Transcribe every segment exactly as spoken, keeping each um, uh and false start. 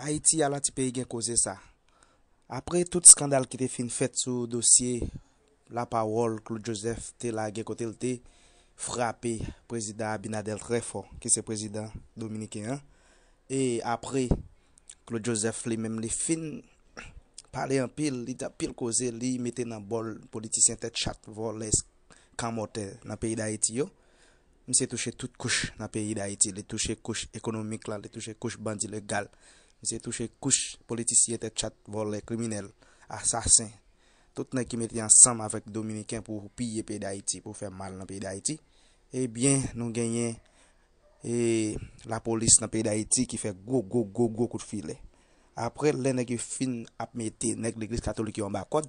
Ayiti ala ti peyi gen koze sa. Apre tout eskandal ki te fin fèt sou dosye lapawòl Claude Joseph te lage kote l te frape prezidan Abinader trè fò, ki se prezidan dominiken an. E apre, Claude Joseph li menm li fin pale anpil, li di anpil koze, li mete nan bòl politisyen tèt chat, vòlè, kanmòtè nan peyi Dayiti yo. Misye touche tout kouch nan peyi Dayiti. Li touche kouch ekonomik la, li touche kouch bandi legal. Misye touche kouch politisyen tèt chat, vòlè, kriminèl, asasen. Tout nèg ki mete ansanm avèk dominiken pou piye peyi Dayiti, pou fè mal nan peyi Dayiti. Ebyen, nou genyen e lapolis nan peyi Dayiti ki fè gwo, gwo, gwo, gwo kout filè. Apre, lè nèg yo fin ap mete nèg legliz katolik yo anba kòd,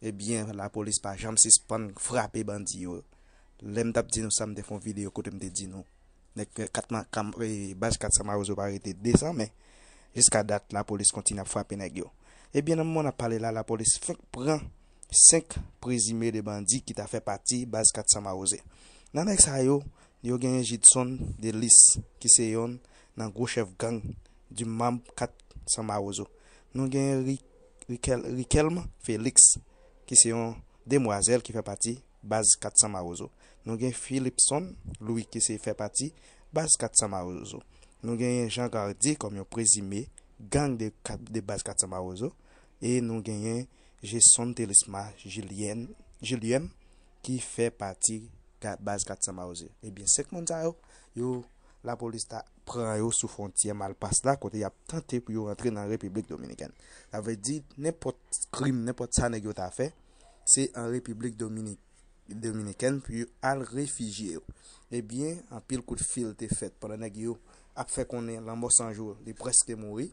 ebyen, lapolis pa janm sispann frape bandi yo. Lè m t ap di nou sa, m te fè yon videyo kote m te di nou, nèg kat ma-, kam-, e, baz kat san Mawozo pa rete desan, men jiska dat, lapolis kontinye ap frape nèg yo. Ebyen, nan moman n ap pale la, lapolis fenk pran senk prezime de bandi ki ta fè pati baz kat san Mawozo. Nan nèg sa yo, yo genyen Jidson Delis, ki se yonn nan gwo chèf gang di mab kat san Mawozo. Nou genyen Ri-, Rikel-, Rikelm Felix, ki se yon demwazèl ki fè pati baz kat san Mawozo. Nou gen Philipson Louis, ki se fè pati baz kat san Mawozo. Nou genyen Jean Gardy kòm yon prezime gang de kat-, de baz kat san Mawozo. E nou genyen Jason Telisma Julien, Julien, ki fè pati ka-, baz kat san Mawozo. Ebyen, senk moun sa yo, yo, lapolis ta pran yo sou fwontyè Malpas la, kote y ap tante pou yo rantre nan Repiblik Dominikèn. Sa vle di, nenpòt krim, nenpòt sa nèg yo ta fè, se an Repiblik Dominik-, Dominikèn pou yo al refijye yo. Ebyen, anpil kout fil te fèt pandan nèg yo ap fè konnen Lanmò San Jou, li prèske mouri.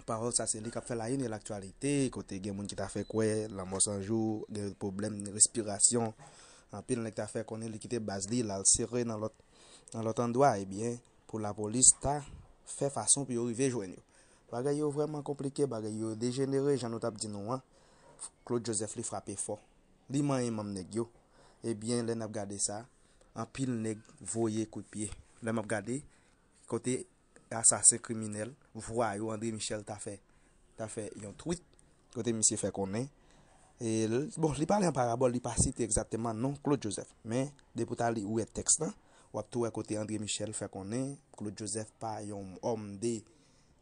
Pawòl sa se li k ap fè la une de laktyalite, kote gen moun ki ta fè kwè Lanmò San Jou gen pwoblèm respirasyon. Anpil nèg ta fè konnen li kite baz li, l al sere nan lòt, nan lòt andwa. Ebyen, pou lapolis ta fè fason pou yo rive jwenn yo. Bagay yo vrèman konplike, bagay yo dejenere, jan nou t ap di nou an. Claude Joseph li frape fò. Li manyen manm nèg yo. Ebyen, lè n ap gade sa, anpil nèg voye kout pye. Lè m ap gade, kote asasen kriminèl, vwa yo, André Michel ta fè, ta fè yon tweet, kote misye fè konnen. E, l-, bon, li pale an parabòl, li pa site egzakteman non Claude Joseph. Men, depi w ta li, ou wè tèks lan, w ap tou wè kote André Michel fè konnen Claude Joseph pa yon òm de,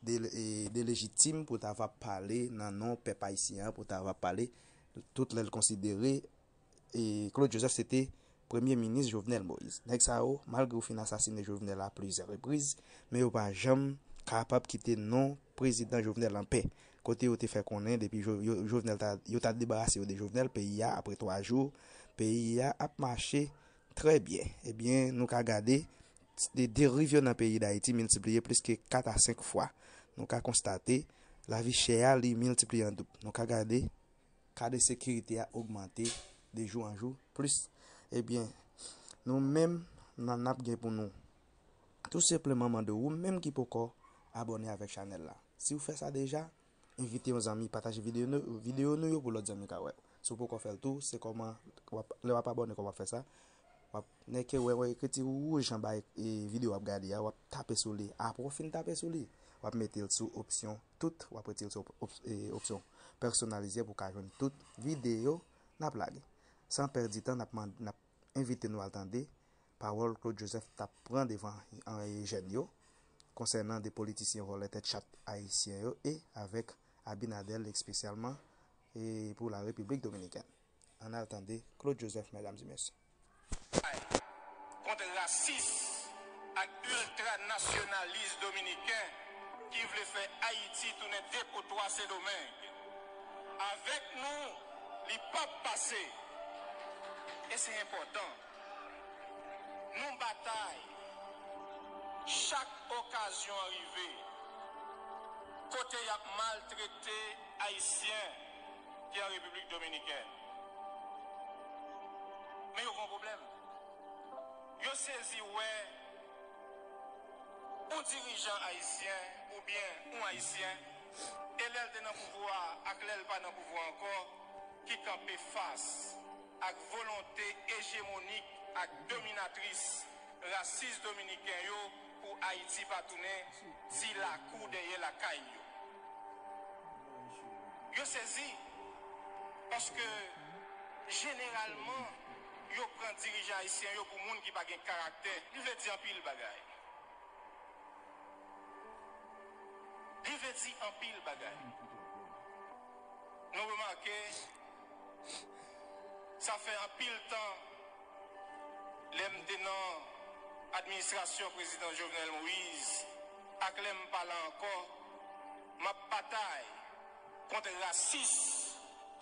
de, e, de lejitim pou ta va pale nan non pèp ayisyen an, pou ta va pale tout lè l konsidere e Claude Joseph se te premye minis Jovenel Moïse. Nèg sa yo, malgre yo fin asasine Jovenel a plizyè repriz, men yo pa janm kapab kite non prezidan Jovenel an pè. Kote yo te fè konnen, depi Jo-, yo, Jovenel ta, yo ta debarase yo de Jovenel, peyi a, apre twa jou, peyi a ap mache trè byen. Ebyen, nou ka gade, de deriv yo nan peyi Dayiti miltipliye plis ke kat a senk fwa. Nou ka konstate, lavi chè a, li miltipliye an doub. Nou ka gade, ka de sekirite a ogmante de jou an jou plis. Ebyen, nou menm, nan n ap gen pou nou tou senpleman mande w, ou menm ki poko abòne avèk chanèl la. Si w fè sa deja, envite yon zanmi, pataje videyo nou, videyo nou yo pou lòt zanmi ka wè. Si w poko fè l tou, se kòman w ap, lè w ap abòne, kòman w ap fè sa? W ap nèke wè, wè ekriti wouj anba e, e videyo w ap gade a, w ap tape sou li. Apre w fin tape sou li, w ap mete l sou opsyon tout, w ap retire l sou op-, op-, e, opsyon pèsonalize pou w ka jwenn tout videyo n ap lage. San pèdi tan, n ap mand-, n ap envite nou al tande pawòl Claude Joseph t ap pran devan, e, jèn yo konsènan de politisyen vòlè tèt chat ayisyen yo e avèk Abinader espesyalman e pou la Repiblik Dominikèn. Ann al tande Claude Joseph, medam e mesye. Kont rasis ak iltranasyonalis dominiken ki vle fè Ayiti tounen depotwa Sendomeng. Avèk nou, li p ap pase. E se enpòtan. Nou batay chak okazyon rive kote y ap maltrete Ayisyen ki an Repiblik Dominikèn. Men yo gen yon pwoblèm. Yo sezi wè yon dirijan ayisyen oubyen yon Ayisyen, e lè l te nan pouvwa a ak lè l pa nan pouvwa ankò, ki kanpe fas ak volonte ejemonik ak dominatris rasis dominiken yo pou Ayiti pa tounen ti lakou dèyè lakay yo. Yo sezi, paske jeneralman, yo pran dirijan ayisyen yo pou moun ki pa gen karaktè. Li vle di anpil bagay. Li vle di anpil bagay. Nou remake, sa fè anpil tan, lè m te nan administrasyon prezidan Jovenel Moïse, ak lè m pa la ankò, m ap batay kont rasis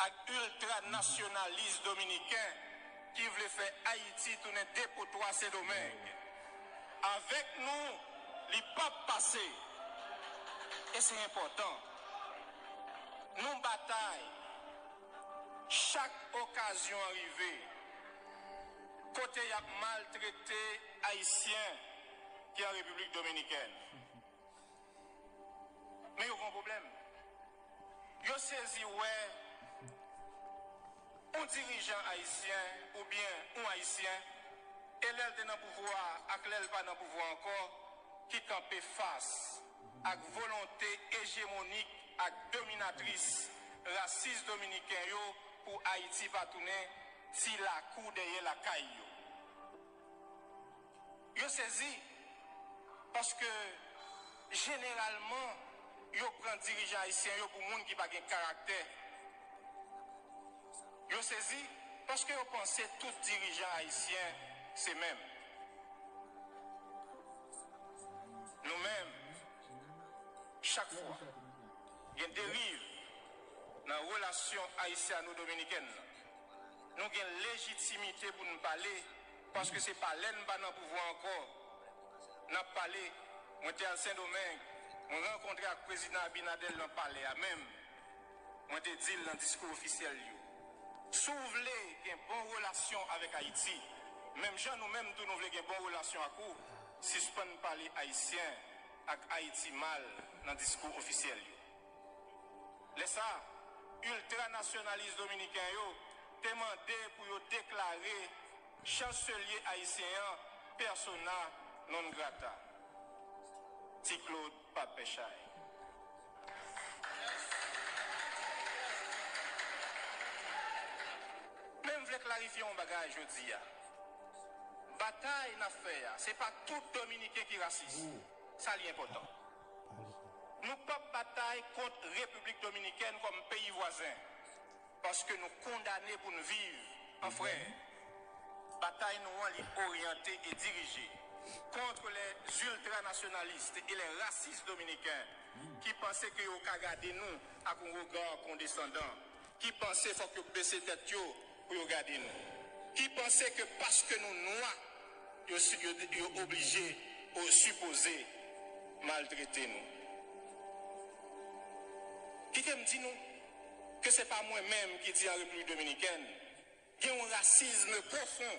ak iltranasyonalis dominiken ki vle fè Ayiti tounen depotwa Sendomeng. Avèk nou, li p ap pase. E se enpòtan. Nou batay. Chak okazyon rive, kote y ap maltrete Ayisyen ki an Repiblik Dominikèn. Men yo gen yon pwoblèm. Yo sezi wè yon dirijan ayisyen oubyen yon Ayisyen, e lè l te nan pouvwa a ak lè l pa nan pouvwa ankò, ki kanpe fas ak volonte ejemonik ak dominatris rasis dominiken yo pou Ayiti pa tounen ti lakou dèyè lakay yo. Yo sezi, paske jeneralman, yo pran dirijan ayisyen yo pou moun ki pa gen karaktè. Yo sezi, paske yo panse tout dirijan ayisyen se menm. Nou menm, chak fwa gen deriv nan relasyon ayisyano-dominikèn nan, nou gen lejitimite pou n pale, paske se pa lè n pa nan pouvwa ankò n ap pale. Mwen te al Sendomeng, mwen rankontre ak prezidan Abinader nan palè a menm. Mwen te di l nan diskou ofisyèl yo, si w vle gen bon relasyon avèk Ayiti, menm jan nou menm tou nou vle gen bon relasyon ak ou, sispann pale ayisyen ak Ayiti mal nan diskou ofisyèl yo. Lè sa a, iltranasyonalis dominiken yo te mande pou yo deklare chanselye ayisyen an persona non grata. Ti Claude pa pè chay. Men m vle klarifye yon bagay jodi a. Batay n ap fè a, se pa tout Dominiken ki rasis. Sa li enpòtan. Nou p ap batay kont Repiblik Dominikèn kòm peyi vwazen, paske nou kondane pou n viv an frè. Batay nou an, li oryante e dirije contre les ultranationalistes et les racistes dominicains ki panse ke yo ka gade nou ak yon rega kondesandan, ki panse fòk yo bese tèt yo pou yo gade nou, ki panse ke paske nou nwa, yo, yo, yo oblije ou sipoze maltrete nou. Kite m di nou ke se pa mwen menm ki di an Repiblik Dominikèn, gen yon rasism pwofon,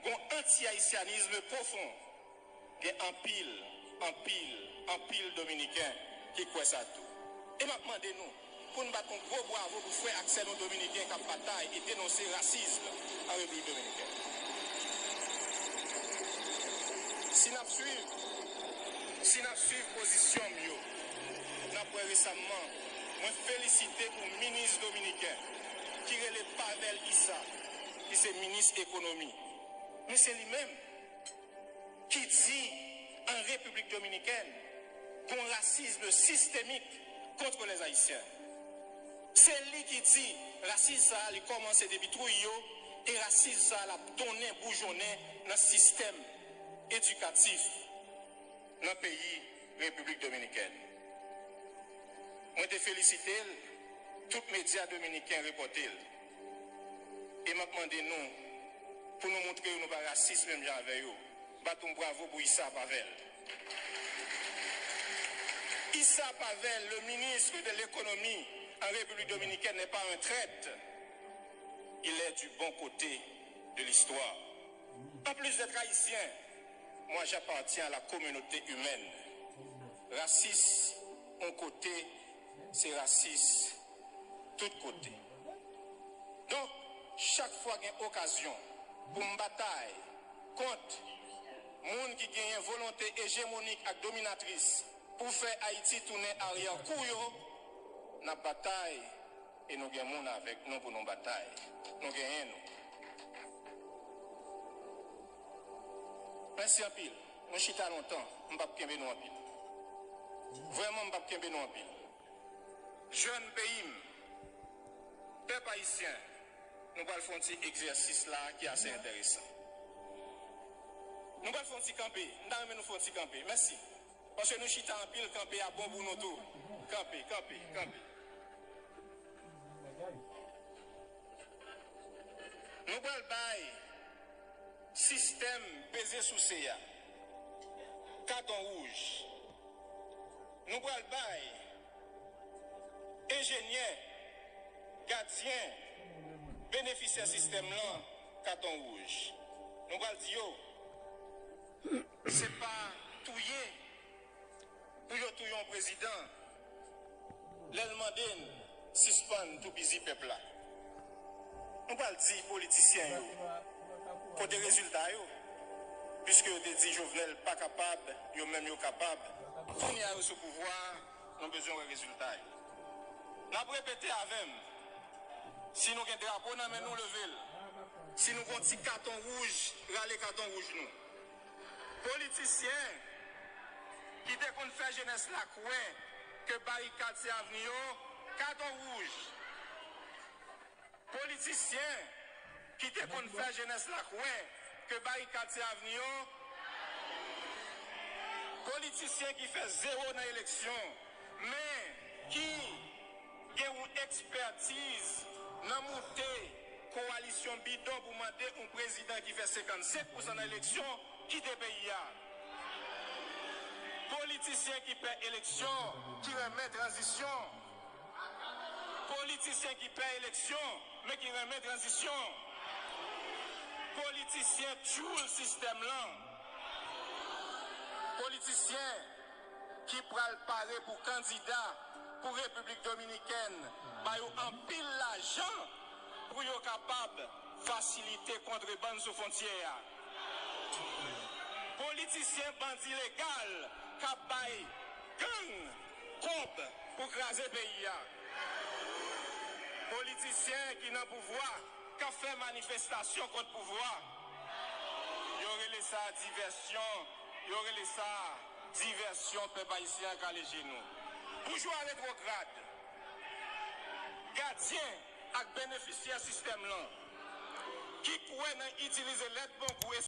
gen yon anti-ayisyanism pwofon. Gen anpil, anpil, anpil Dominiken ki kwè sa tou. E m ap mande nou pou n bat yon gwo bwavo pou frè ak sè nou Dominiken k ap batay e denonse rasism an Repiblik Dominikèn. Si n ap swiv, si n ap swiv pozisyon m yo, n ap wè resamman, mwen felisite yon minis dominiken ki rele Pavel Issa, ki se minis ekonomi. Men se li menm ki di an Repiblik Dominikèn, gen yon rasism sistemik contre les Haïtiens. Se li ki di rasism sa a, li kòmanse depi Trujillo, e rasism sa a, l ap donnen, boujonnen nan sistèm edikatif nan peyi Repiblik Dominikèn. Mwen te felisite l, tout medya dominiken repòte l. E m ap mande nou pou nou montre yo nou pa rasis menm jan avè yo. Bat yon bravo pou Issa Pavel. Issa Pavel, le ministre de l'économie en République dominicaine, n'est pas un traître. Il est du bon côté de l'histoire. En plus d'être haïtien, moi j'appartiens à la communauté humaine. Rasis yon kote, se rasis tout kote. Donk, chak fwa gen okazyon pou m batay kont moun ki genyen volonte ejemonik ak dominatris pou fè Ayiti tounen aryè kou yo, n ap batay E nou gen moun avèk nou pou nou batay. Nou genyen nou. Mèsi anpil. Nou chita lontan. M p ap kenbe nou anpil. Vrèman, m p ap kenbe nou anpil. Jèn peyi m, pèp ayisyen, nou pral fè yon ti egzèsis la ki ase enteresan. Nou pral fè yon ti kanpe. M ta renmen nou fè yon ti kanpe. Mèsi. Paske nou chita anpil, kanpe a bon pou nou tou. Kanpe, kanpe, kanpe. Nou pral bay sistèm peze souse a katon wouj. Nou pral bay enjenyè, gadyen, benefisyè sistèm lan katon wouj. Nou pral di yo, se pa touye pou yo touye yon prezidan lè l mande n sispann toupizi pèp la. Nou pral di politisyen yo kote rezilta yo, piske yo te di Jovenel pa kapab, yo menm yo kapab. Kounye a yo sou pouvwa, nou bezwen wè rezilta yo. N ap repete avè m, si nou gen drapo nan men nou, leve l. Si nou gen yon ti katon wouj, rale katon wouj nou. Politisyen ki te konn fè jenès la kwè ke barikad se avni yo, katon wouj. Politisyen ki te konn fè jenès la kwè ke barikad se avni yo. Politisyen ki fè zewo nan eleksyon, men ki gen yon ekspètiz nan moute kowalisyon bidon pou mande yon prezidan ki fè senkannsenk pousan nan eleksyon kite peyi a. Politisyen ki pè eleksyon, ki renmen tranzisyon. Politisyen ki pè eleksyon, men ki renmen tranzisyon. Politisyen tchoul sistèm lan. Politisyen ki pral pare pou kandida pou Repiblik Dominikèn, ba yo anpil lajan pou yo kapab fasilite kontrebann sou fwontyè a. Politisyen bandi legal k ap bay gang kòb pou kraze peyi a. Politisyen ki nan pouvwa, k ap fè manifestasyon kont pouvwa. Yo rele sa divèsyon, yo rele sa divèsyon pèp ayisyen an kale je nou. Boujwa retwograd, gadyen ak benefisyè sistèm lan, ki kwè nan itilize lèt bongou e